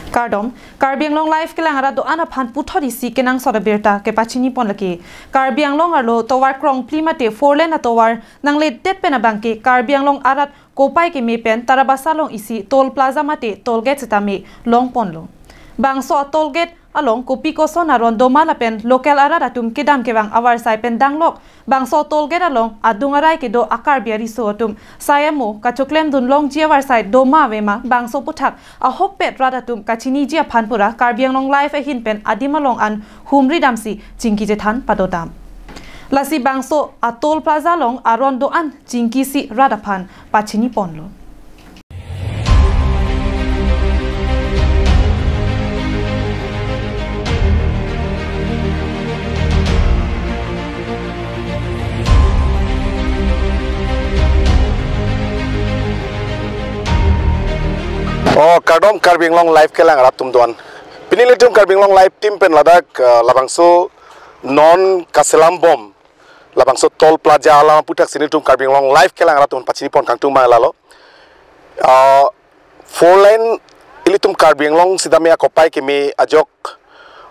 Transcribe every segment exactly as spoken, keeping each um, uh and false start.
Kardom, Karbi Anglong Live kelang arat do-an aphan puthot isi kenangsot abirta kepachini pon lake. Karbi Anglong arlo tovar krongphli mate four lane atovar nangledet pen abangke Karbi Anglong arat kopai keme pen Tarabasa along isi toll plaza mate toll gate sitame long ponlo. Bangso a toll gate along kopi koson aron doma lapen local arat atum kedam kevang avarsai pen danglok bangso toll gate along adung arai kedo a Karbi ariso atum sai amo kachoklem dun longji avarsai doma avema bangso aputhak ahokpet rat atum kachiniji aphan pura Karbi Anglong Live ahin pen adim along an humri damsi chingki chethan padodam. Lasi bangso a toll plaza along aron do-an chingkisi rat aphan pachini ponlo. Oh, kardom Karbi Anglong Live kelang arat atum do-an. Pini nelitum Karbi Anglong Live team pen ladak, eh, labangso non kaselam bom labangso toll plaza alam aputhak si nelitum Karbi Anglong Live kelang arat atum pachini pon kangtung mang lalo. Ah, four lane ilitum Karbi Anglong sitame akopai keme ajok,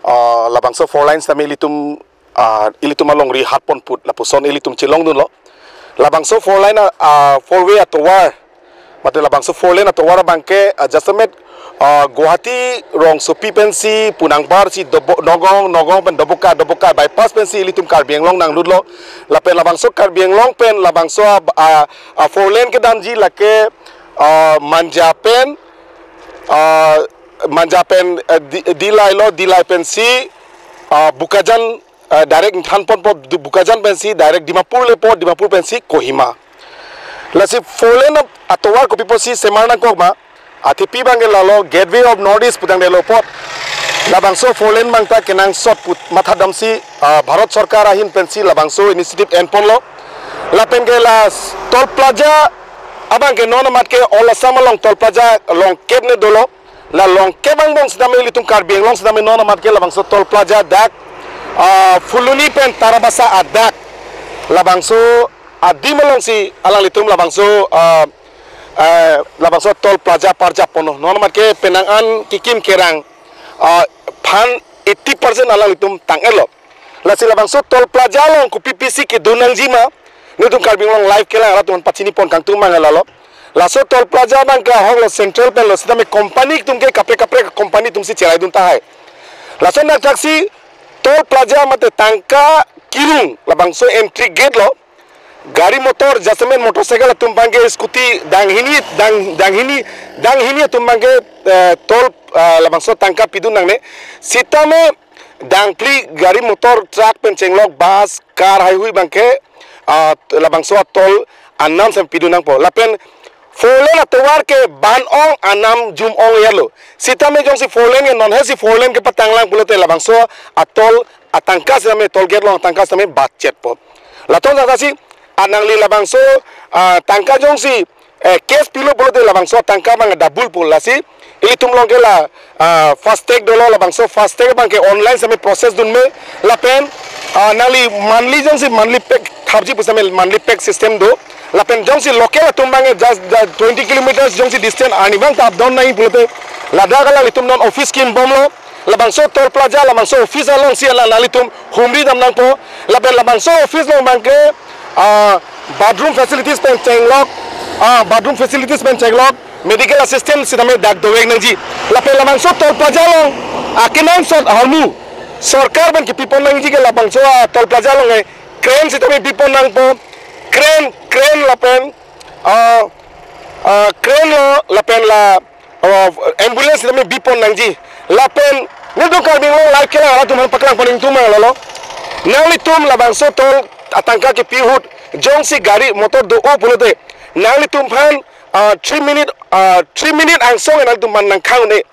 ah, labangso four lane sitame ilitum, ah, ilitum alongri hat pon put lapuson ilitum chelong dunlo. Labangso four lane, ah, four way atovar mate labangso four lane atovar abangke, ah, jasemet, ah, Guwahati rongsopi pensi punangbar si Dobo-, Nagaon, Nagaon pen Doboka, Doboka bypass pensi ilitum Karbi Anglong nanglutlo. Lapen labangso Karbi Anglong pen labangso, ah, ah, ah, four lane kedamji lake, ah, Manja pen, ah, Manja pen, ah, Di-, Dillai lo, Dillai pensi, ah, Bokajan, ah, direct than ponpo, Du-, Bokajan pensi direct Dimapur lepo, Dimapur pensi Kohima. Lasi four lane atovar kopi pusi semar nangkok ma, athepi abangke lalo Gateway of North East putangdetlo apot labangso four lane abangta kenangsot put mathadamsi, ah, Bharat Sorkar ahin pensi labangso initiative en ponlo. Lapen ke la s-, toll plaza abangke non amat ke all Assam along toll plaza longkep ne dolo. La longkep angbong sitame ilitum Karbi Anglong sitame non amat ke labangso toll plaza dak, ah, Phuloni pen Tarabasa adak labangso adim alongsi alanglitum labangso, ah, eh, labangso toll plaza parjap ponlo. Non amat ke penang an kikim kerang, ah, aphan eighty percent alanglitum tang-etlo. Lasi labangso toll plaza along kopi pusi kedun nangji ma, nelitum Karbi Anglong Live kelang arat atum pachini pon kangtung mang lalo. Laso toll plaza abangke ahok lo central pen lo sitame company atum ke kaprek kaprek company atumsi cherai dun tahai. Laso nak thaksi toll plaza mate tangka kerung labangso entry gate lo. Gari motor jasemet motorcycle atum abangke scooty danghini dang, danghini danghini atum abangke, eh, toll, eh, labangso tangka pidun nangne. Sitame dangphli gari motor truck pen chenglok bus car haihui abangke, ah, labangso atoll anam sitame pidun nangpo. Lapen four lane atovar ke ban ong anam jum ong yalo. Sitame jongsi four lane ke non hesi four lane kepatanglang pulote labangso atoll atangka sitame toll gate along tangka sitame bachetpo. Latum tangka si anangli labangso, ah, tangka jongsi, eh, cash pilo pulote labangso tangka abang double po lasi ilitum along ke la, ah, FASTag dolo, labangso FASTag abangke online sitame process dun me lapen, ah, nangli monthly jongsi monthly pack thapji pu sitame monthly pack system do. Lapen jongsi local atum abangke just, just twenty kilometers jongsi distance arnivang ta up down nangji pulote ladak alanglitum non office kim bomlo. Labangso toll plaza, labangso office alongsi alanglitum humri dam nangpo. Lapen labangso office along abangke, ah, bathroom facilities pen chenglok, ah, bathroom facilities pen chenglok, medical assistant sitame dak dovek nangji. Lapen labangso toll plaza along akenangsot ahormu sorkar pen kipi pon nangji ke labangso, ah, toll plaza along, eh, crane sitame pi pon nangpo. Crane, crane lapen, ah, ah, crane lo lapen la, ah, ambulance sitame bi pon nangji. Lapen nelitum Karbi Anglong Live kelang arat atum aphan paklang pon ingtung mang lalo. Nanglitum labangso toll atangka kipi ahut jongsi gari motor do-o pulote nanglitum aphan, ah, three minute, ah, three minute angsong nanglitum aphan nangkhang un-e.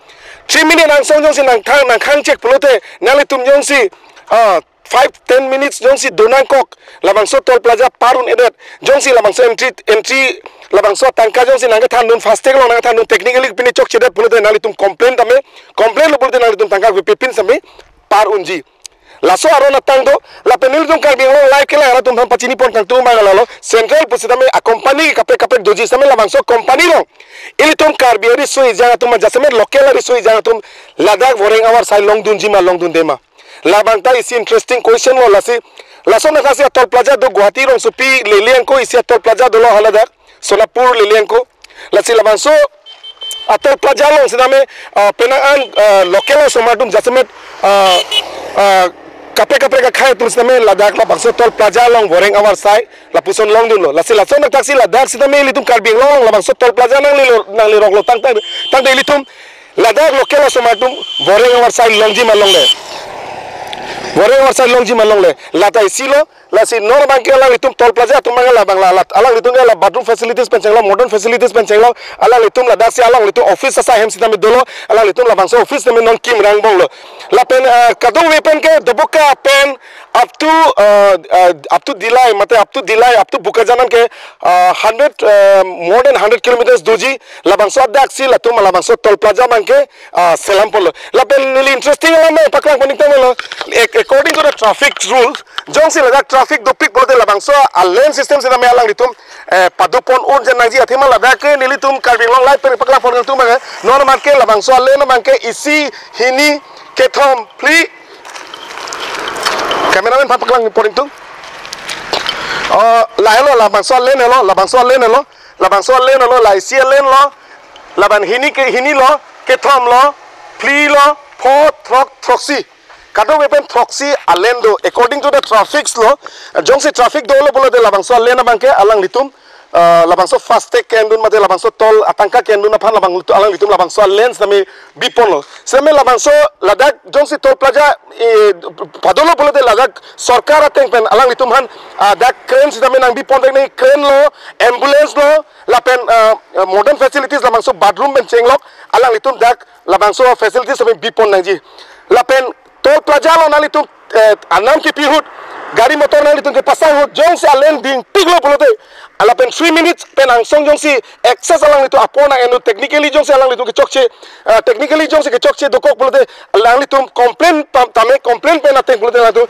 Three minute angsong jongsi nangkhang, nangkhang chek pulote nanglitum jongsi, ah, five ten minutes jongsi do nangkok labangso toll plaza par un-edet, jongsi labangso entry, entry labangso tangka jongsi nangkethan dun FASTag along nangkethan dun technically pine chokchedet pulote nanglitum complain tame, complain lo pulote nanglitum tangka pipin sitame par unji. Laso aron atang do, lapen nelitum Karbi Anglong Live kelang arat atum aphan pachini pon kangtung abang lalo, Central pusitame a company kaprek kaprek doji sitame labangso company along ilitum Karbi ariso ejang atum, jasemet local ariso ejang atum ladak voreng avarsai longdunji ma longdunde ma. Labang ta isi interesting question lo lasi. Laso nangkasi a toll plaza do Guwahati rongsopi Lily angko isi a toll plaza dolo haladak Sonapur Lily angko. Lasi labangso a toll plaza along sitame, ah, penang an, ah, local osomar atum jasemet, ah, ah, kaprek kaprek akhai atum sitame ladak labangso toll plaza along voreng avarsai lapuson longdunlo. Lasi laso nangkaksi ladak sitame ilitum Karbi Anglong along labangso toll plaza nanglelo, nanglelo roklo tangte, tangte ilitum ladak local osomar atum voreng avarsai longji ma longle. Voreng avarsai longji ma longle. Lata isi lo, lasi non abangke alanglitum toll plaza atum abang labang la, la, alanglitum ke la bathroom facilities pen chenglo, modern facilities pen chenglo, alanglitum ladaksi alanglitum office asai hem sitame dolo, alanglitum labangso office tame non kim rangbomlo. Lapen, ah, kadokave pen ke Doboka pen up to, ah, ah, up to Dillai, mate up to Dillai, up to Bokajan an ke, ah, hundred, ah, more than hundred kilometers doji, labangso adaksi latum labangso toll plaza abangke, ah, selam ponlo. Lapen neli interesting alam paklang pon ingtanglo. Ac-, according to the traffic rules, jongsi ladak traffic dopik pulote labangso a lane system sitame alanglitum, eh, pado pon un jen nangji athema ladak ke nelitum Karbi Anglong Live pen paklang pon ingtung abang, non abangke labangso a lane abangke isi, hini, kethom, phli. Cameraman aphan paklang pon ingtung. Oh, lahelo labangso a lane lo, labangso a lane lo, labangso a lane lo, la isi a lane lo, lapen hini ke, hini lo, kethom lo, phli lo, pho, throk, throksi. Kadokave pen throksi a lane do, according to the traffics lo, jongsi traffic dolo pulote labangso a lane abangke alanglitum, ah, labangso fast tag ke-endun mate labangso toll atangka ke-endun aphan labang, alanglitum labangso a lane sitame biponlo. Sitame labangso ladak jongsi toll plaza, eh, padolo pulote ladak sorkar ateng pen alanglitum aphan, ah, dak crane sitame nangbiponvek nangji, crane lo, ambulance lo, lapen, ah, modern facilities labangso bathroom pen chenglok alanglitum dak labangso facilities sitame bipon nangji. Lapen toll plaza along nanglitum, eh, anam kipi ahut, gari motor nanglitum kepasang ahut, jongsi a lane dingpiklo pulote, lapen three minutes pen angsong jongsi access alanglitum apor nang-enlo, technically jongsi alanglitum kechokche, eh, technically jongsi kechokche dokok pulote, alanglitum complain tam-, tame complain pen ateng pulote alanglitum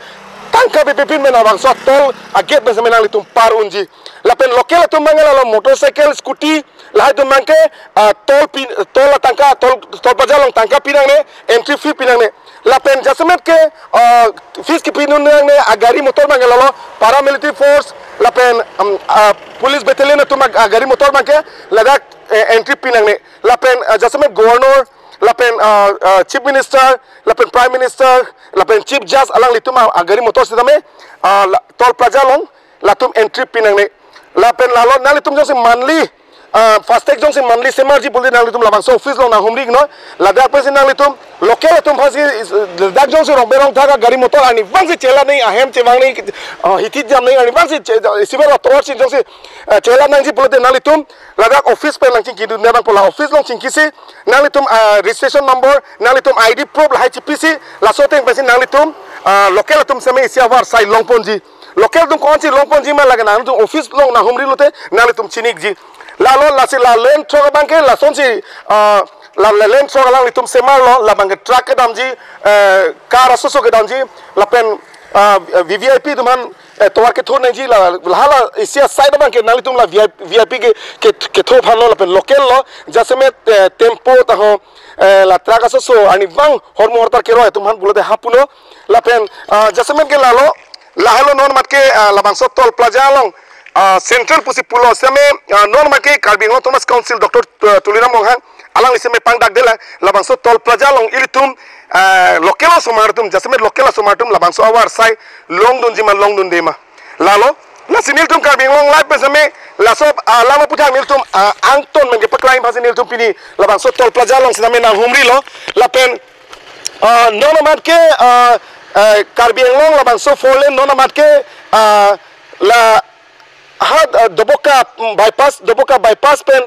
tangka pipipin pen labangso toll a gate pen sitame nanglitum par unji. Lapen local atum abang lalo motorcycle, scooty, lahai atum abangke, ah, toll pi-, toll atangka, toll, toll plaza along tangka pinangne, entry fee pinangne. Lapen jasemet ke, ah, fees kepinun nangne, agari motor abang lalo, paramilitary force, lapen, um, ah, police battalion atum ag-, agari motor abangke ladak, eh, entry pinangne. Lapen, ah, jasemet governor, lapen, ah, ah, chief minister, lapen prime minister, lapen chief judge alanglitum a, agari motor sitame, ah, la, toll plaza along latum entry pinangne. Lapen lalo nanglitum jongsi monthly, ah, fast tag jongsi monthly semarji pulote nanglitum labangso office along nanghumri iknon. Ladak pensi nanglitum local atum aphansi, is, ladak jongsi rong berong thak agari motor arnivangsi chelang nangji, ahem chevang nangji, ah, hithi jam nangji arnivangsi che-, isiver ator si jongsi, ah, chelang nangji pulote nanglitum ladak office pen nangchingkidun, ne abang pola office along chingkisi nanglitum, ah, registration number, nanglitum I D proof lahai chipisi, laso ateng pensi nanglitum, ah, local atum sitame isi avarsai longponji. Local atum konsi longponji ma lake nanglitum office along nanghumri lote nanglitum chini ikji. Lalo lasi la lane throk abangke lasonsi, ah, la, la lane throk alanglitum semarlo, labangke truck kedamji, eh, car asoso kedamji, lapen, ah, V V I P atum aphan, eh, tovar kethur nangji, la, la hala isi a side abangke nanglitum la V I P, V I P ke, ke, kethur aphanlo, lapen local lo, jasemet, eh, tempo taho, eh, la truck asoso arnivang hormu hortar keroi atum aphan pulote hapulo. Lapen, ah, jasemet ke lalo, lahelo non amat ke, ah, labangso toll plaza along, ah, central pusi pulo sitame, ah, non amat ke Karbi Anglong Autonomous Council Doctor, ah, Tuliram Ronghang, alangli sitame pangdakde la, labangso toll plaza along ilitum, ah, local osomar atum, jasemet local osomar atum labangso avarsai longdunji ma longdunde ma. Lalo, lasi nelitum Karbi Anglong Live pen sitame, laso, ah, alam aputhak nelitum, ah, angton pen kepaklang aphansi nelitum pini labangso toll plaza along sitame nanghumrilo, lapen, ah, non amat ke, ah, ah, Karbi Anglong labangso four lane non amat ke, ah, la hat, ah, Doboka, mm, bypass, Doboka bypass pen,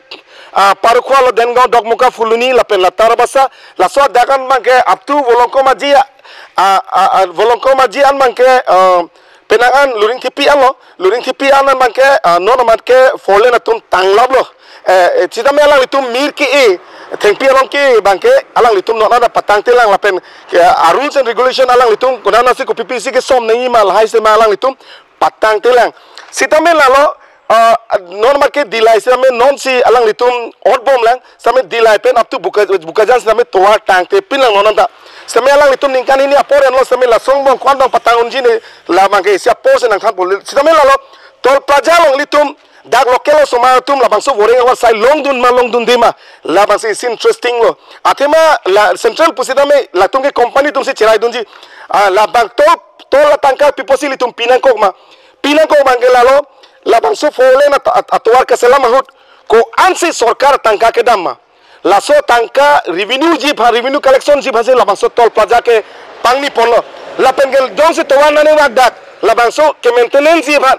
ah, Parukhuwa lo, Dengaon, Dokmoka, Phuloni, lapen la Tarabasa, laso adak an abangke up to Volongkom Aji, ah, ah, ah, Volongkom Aji an abangke, ah, Penang an Luringthepi anlo, Luringthepi an abangke, ah, non amat ke four lane atum tanglaplo. Eh, eh, sitame alanglitum mir ke-e, thengpi along ke-e abangke, alanglitum non ada patangtelang lapen, eh, ah, rules and regulation alanglitum, konatsi kopi pisi kesom nangji ma lahai sema alanglitum patangtelang. Sitame lalo, ah, non amat ke Dillai sitame nonsi alanglitum otbomlang, sitame Dillai pen up to Boka-, Bokajan sitame tovar tangtepinlang non anta. Sitame alanglitum ningkan hini apor enlo sitame lason bong kwan bong patang unji ne labangke isi apor si nangthanpo. Sitame lalo, Toll Plaza along ilitum dak local osomar atum labangso voreng avarsai longdun ma longdunde ma, labangso isi interesting lo. Athema la central pusitame latum ke company atumsi cheraidunji. Ah, labang toll, toll atangka piposi ilitum pinangkok ma. Pinangkok abangke lalo, labangso four lane at-, at-, atovar kaselam ahut, ko-ansi sorkar tangka kedam ma. Laso tangka revenue ji aphan, revenue collection ji aphansi labangso Toll Plaza ke pangni ponlo. Lapen ke jongsi tovar nangvak dak, labangso ke maintenance ji aphan,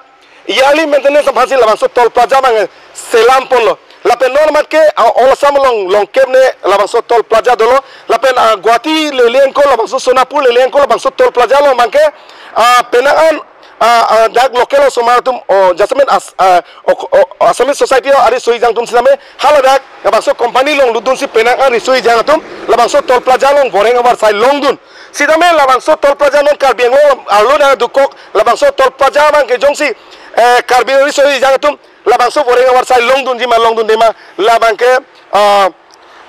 yearly maintenance aphansi labangso Toll Plaza abang selam ponlo. Lapen non amat ke, ah, All Assam along longkep ne labangso Toll Plaza dolo. Lapen, ah, Guwahati lele angko labangso Sonapur lele angko labangso Toll Plaza along abangke, ah, penang an, ah, ah, dak local osomar atum, o, jasemet as, ah, o, o, Assamese society ari soi jang atum sitame haladak labangso company along lutdunsi penang an riso-ejang atum labangso Toll Plaza along voreng avarsai longdun. Sitame labangso Toll Plaza non Karbi Anglong arlo nangdukok labangso Toll Plaza abangke jongsi, eh, Karbi riso-ejang atum labangso voreng avarsai longdunji ma longdunde ma labangke, ah,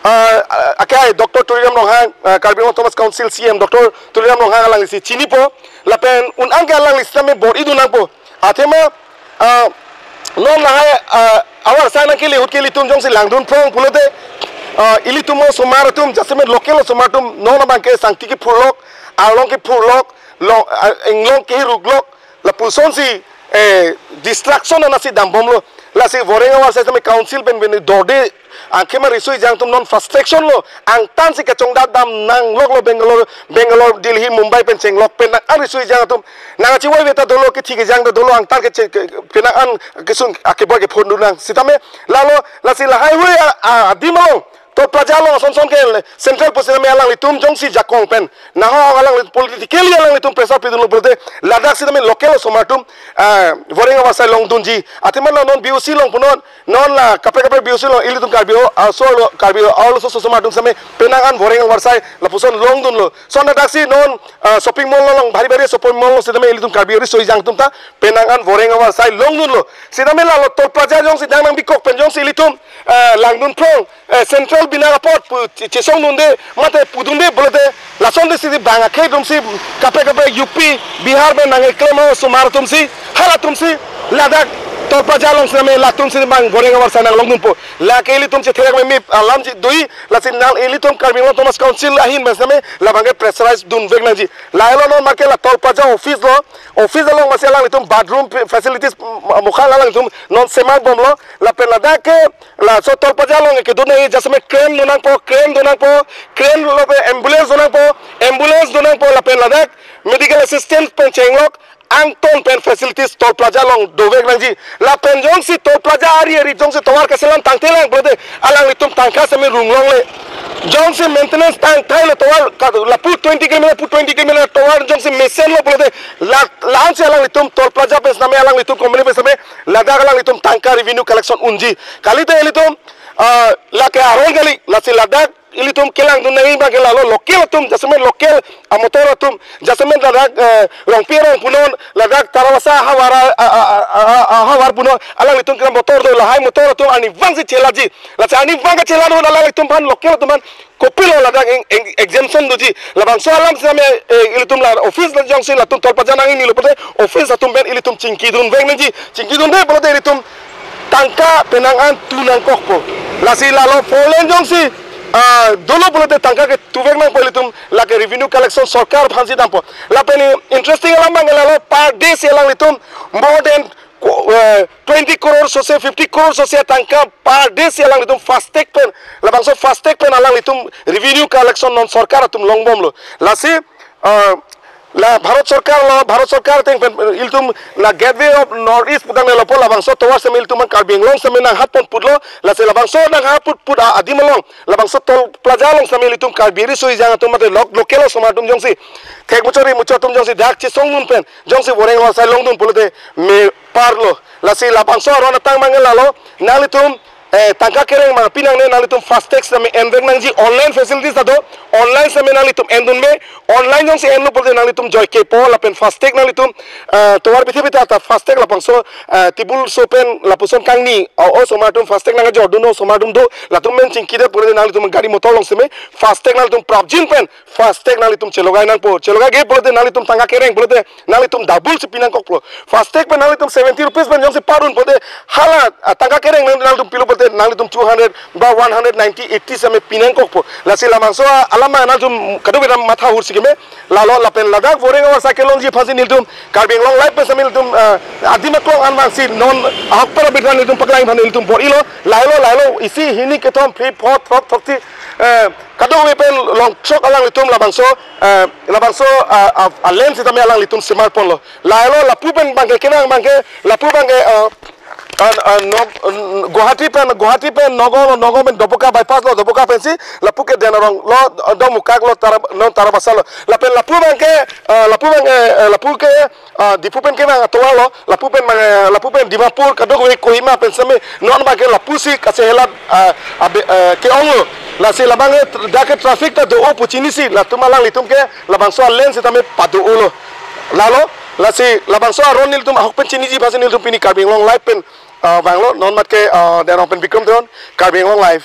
ah, akai Doctor Tuliram Ronghang, ah, Karbi Anglong Autonomous Council C E M Doctor Tuliram Ronghang alanglisi chinipo, lapen un-an ke alangli sitame bor-idun nangpo. Athema, ah, non lahai, ah, avarsai nangkele ahut ke ilitum jongsi langdun phong pulote, ah, ilitum osomar atum, jasemet local osomar atum, non abangke sangti kephurlok, arlong kephurlok, lo, ah, inglong kehiruklok, lapusonsi, eh, distraction anatsi dambomlo. Lasi voreng avarsai sitame council pen pen dorde, angkema riso-ejang atum non frustration lo, angtansi kachongdat dam nangloklo Bangalore, Bangalore, Delhi, Mumbai pen chenglok penang an riso-ejang atum. Nang achivoive ta dolo, kethi kejang ta dolo, angtan ke che-, ke-, penang an kesun akeboi kephondunnang. Sitame lalo, lasi lahaihui a, a, adim along, Toll Plaza along ason son ke central pusitame alanglitum jongsi jakong pen nahok alanglitum politically alanglitum pressure pidunlo pulote ladak sitame local osomar atum, ah, voreng avarsai longdunji. Athema non B O C along punon, non la kaprek kaprek B O C along ilitum Karbi o, ah, so lo Karbi o, all so osomar atum sitame penang an voreng avarsai lapuson longdunlo. Son ladaksi non, ah, shopping mall along, bhari bhari shopping mall along sitame ilitum Karbi riso-ejang atum ta penang an voreng avarsai longdunlo. Sitame lalo Toll Plaza jongsi dang nangbikok pen jongsi ilitum, ah, langdun phong, eh, central bina apot pu che-, chesongdunde, mate pudunde pulote, lasonte siti bang akhei atumsi kaprek kaprek U P, Bihar pen nangkeklem osomar atumsi, halatumsi ladak Toll Plaza along sitame latumsi bang voreng avarsai nanglongdunpo. Lake ilitum chetherak meme alam chedoi, lasi nang ilitum Karbi Anglong Autonomous Council ahin pen sitame labangke pressurize dunvek nangji. Lahelo non amat ke la Toll Plaza office lo, office along masi alanglitum bathroom fa-, facilities, mm, mukha alanglitum non semangbomlo, lapen ladak ke laso Toll Plaza along kedo nangji jasemet crane donangpo, crane donangpo, crane lo pe ambulance donangpo, ambulance donangpo lapen ladak medical assistance pen chenglok angton pen facilities Toll Plaza along dovek nangji. Lapen jongsi Toll Plaza ari ari jongsi tovar kaselam tangtelang pulote alanglitum tangka sitame runglongle. Jongsi maintenance tangthailo tovar ka-, lapu twenty kilometer, pu twenty kilometer tovar jongsi mesenlo pulote la, la-ansi alanglitum Toll Plaza pen sitame alanglitum company pen sitame ladak alanglitum tangka revenue collection unji. Kalite ilitum, ah, lake aron kali, lasi ladak ilitum kelangdun nangji abangke lalo local atum, jasemet local amotor atum, jasemet ladak, eh, Rongpi arong punon, ladak Tarabasa ahavar a, a, a, a, a, ahavar punon, alanglitum kena motor do, lahai motor atum arnivangsi chelaji. Lasi arnivang kachela do, alanglitum aphan local atum aphan kopilo ladak eng-, eng-, exemption doji. Labangso alam sitame, eh, ilitum la office la jongsi latum Toll Plaza nangji nilo pulote office atum pen ilitum chingkidunvek nangji. Chingkidunde pulote ilitum tangka penang an tu nangkokpo. Lasi lalo four lane jongsi, ah, dolo pulote tangka ketuvek nangpo ilitum, lake revenue collection sorkar aphansi dampo. Lapen interesting alam abang lalo per day si alanglitum more than ko-, eh, twenty crore sose, fifty crore sose tangka per day si alanglitum FASTag pen, labangso FASTag pen alanglitum revenue collection non sorkar atum longbomlo. Lasi, ah, La Bharat Sarkar lo, Bharat Sarkar ateng pen ilitum la Gateway of North East putang ne lapu labangso tovar seme ilitum Karbi Anglong seme nanghat pon putlo, lasi labangso nanghat put put a-, adim along, labangso Toll Plaza along seme ilitum Karbi riso ejang atum mate lok local osomar atum jongsi thek muchot ri muchot atum jongsi dak chesong dun pen jongsi voreng avarsai long dun pulote me parlo. Lasi labangso aron atang mangen lalo, nanglitum eh, tangka kereng ma pinangne nanglitum FASTag seme envek nangji, online facilities ta do, online seme nanglitum endun me, online jongsi enlo pulote nanglitum joike po lapen FASTag nanglitum, eh, tovar pithe pithe ta FASTag labangso, eh, table so pen lapuson kangni, o, osomar atum FASTag nangkejor dun osomar atum do, latum men chingki det pulote nanglitum gari motor along seme FASTag nanglitum prapjin pen FASTag nanglitum chelogai nangpo. Chelogaike pulote nanglitum tangka kereng pulote nanglitum double si pinangkokpo. FASTag pen nanglitum seventy rupees pen jongsi par dun pulote hala, ah, tangka kereng nang, nanglitum pilo pulote nanglitum two hundred ba one hundred ninety, eighty seme pinangkokpo. Lasi labangso, ah, alam ma nanglitum kadokave dam matha hur si keme. Lalo lapen ladak voreng avarsai kelongji aphansi nelitum Karbi Anglong Live pen seme nelitum, ah, adim aklong an vangsi non ahok para bidran nelitum paklang aphan nelitum bor-ilo. Lahelo lahelo isi hini kethom phli pho throk throksi, eh, kadokave pen longchok alanglitum labangso, eh, labangso, ah, ah, ah, land sitame alanglitum semar ponlo. Lahelo lapu pen abangke kevang abangke lapu abangke, ah, ah, ah, Nog-, Guwahati pen, Guwahati pen Nagaon lo, Nagaon pen Doboka bypass lo, Doboka pensi lapu ke Den Arong lo, ah, Domukak lo, Tara-, non Tarabasa lo. Lapen lapu abangke, ah, lapu abangke, eh, lapu ke, ah, Diphu pen kevang atovar lo, lapu pen abangke, lapu pen Dimapur, kadokave Kohima pen seme non abangke lapusi kachehelat, ah, abe-, eh, ke-onglo. Lasi labangke tr-, dak ke traffic ta do-o pu chinisi, latum alanglitum ke labangso a-land sitame pado-olo. Lalo, lasi labangso aron nelitum ahok pen chiniji aphansi nelitum pini Karbi Anglong Live pen, ah, vanglo, non mat ke, ah, Den Arong pen Bikram Teron, Karbi Anglong Live.